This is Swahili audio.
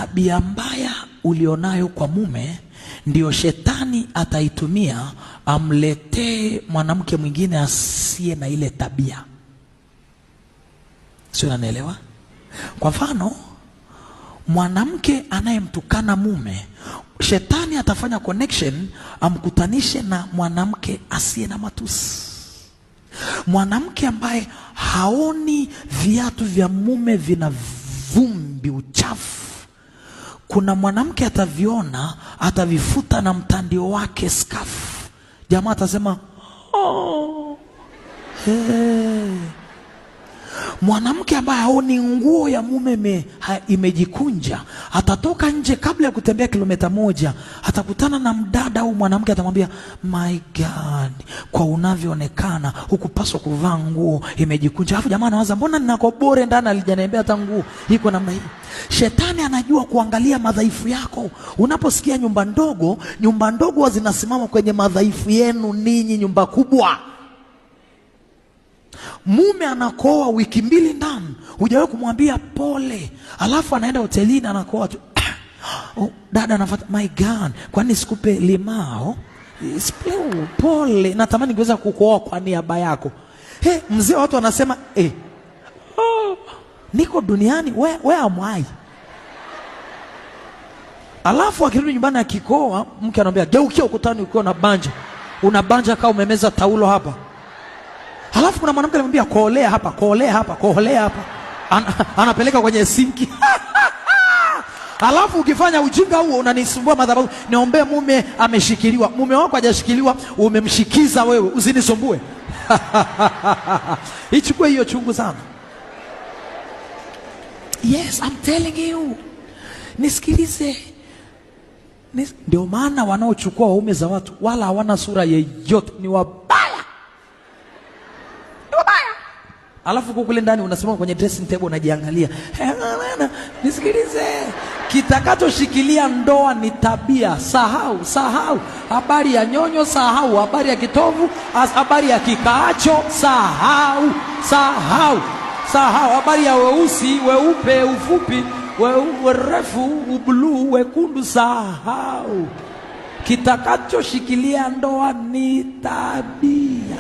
Tabia mbaya ulionayo kwa mume ndio shetani ataitumia amletee mwanamke mwingine asiye na ile tabia. Sio, unanielewa? Kwa mfano, mwanamke anayemtukana mume, shetani atafanya connection amkutanishe na mwanamke asiye na matusi. Mwanamke ambaye haoni viatu vya mume vina vumbi, uchafu, kuna mwanamke ataviona, atavifuta na mtandio wake skafu. Jamaa atasema oh, hey. Mwanamke ambaye haoni nguo ya mume imejikunja, atatoka nje, kabla ya kutembea kilomita 1 atakutana na mdada au mwanamke, atamwambia my God, kwa unavyoonekana hukupaswa kuvaa nguo imejikunja. Alafu jamaa anawaza, mbona ninako bore ndani alijaniambia hata nguo iko namna hii. Shetani anajua kuangalia madhaifu yako. Unaposikia nyumba ndogo, nyumba ndogo zinasimama kwenye madhaifu yenu ninyi nyumba kubwa. Mume anakoa wiki 2 ndani, hujawahi kumwambia pole, alafu anaenda hotelini anakoa tu. Oh, dada anafuata, my God, kwani sikupe limao? Pole, natamani ningeweza kukuoa kwa niaba yako. Hey, mzee watu wanasema oh, niko duniani, where am I? Alafu akirudi nyumbani akikoa, mke anamwambia geukia ukutani ukiwa na banja. Una banja kama umemeza taulo hapa. Halafu kuna mwanamke anamwambia koolea hapa, koolea hapa, koolea hapa. Anapeleka kwenye sinki. Halafu ukifanya ujinga huo unanisumbua madhabahu. Niombee mume ameshikiliwa. Mume wako hajashikiliwa, umemshikiza wewe, usinisumbue. Ichukue hiyo chungu sana. Yes, I'm telling you. Nisikilize. Ndio maana wanaochukua waume za watu wala hawana sura yeyote, ni wabaya. Ni wabaya. Alafu kule ndani unasimama kwenye dressing table unajiangalia. Nisikilize. Kitakachoshikilia ndoa ni tabia. Sahau, sahau habari ya nyonyo, sahau habari ya kitovu, habari ya kikaacho, sahau, sahau, sahau habari ya weusi, weupe, ufupi, werefu, ubluu, wekundu, sahau. Kitakachoshikilia ndoa ni tabia.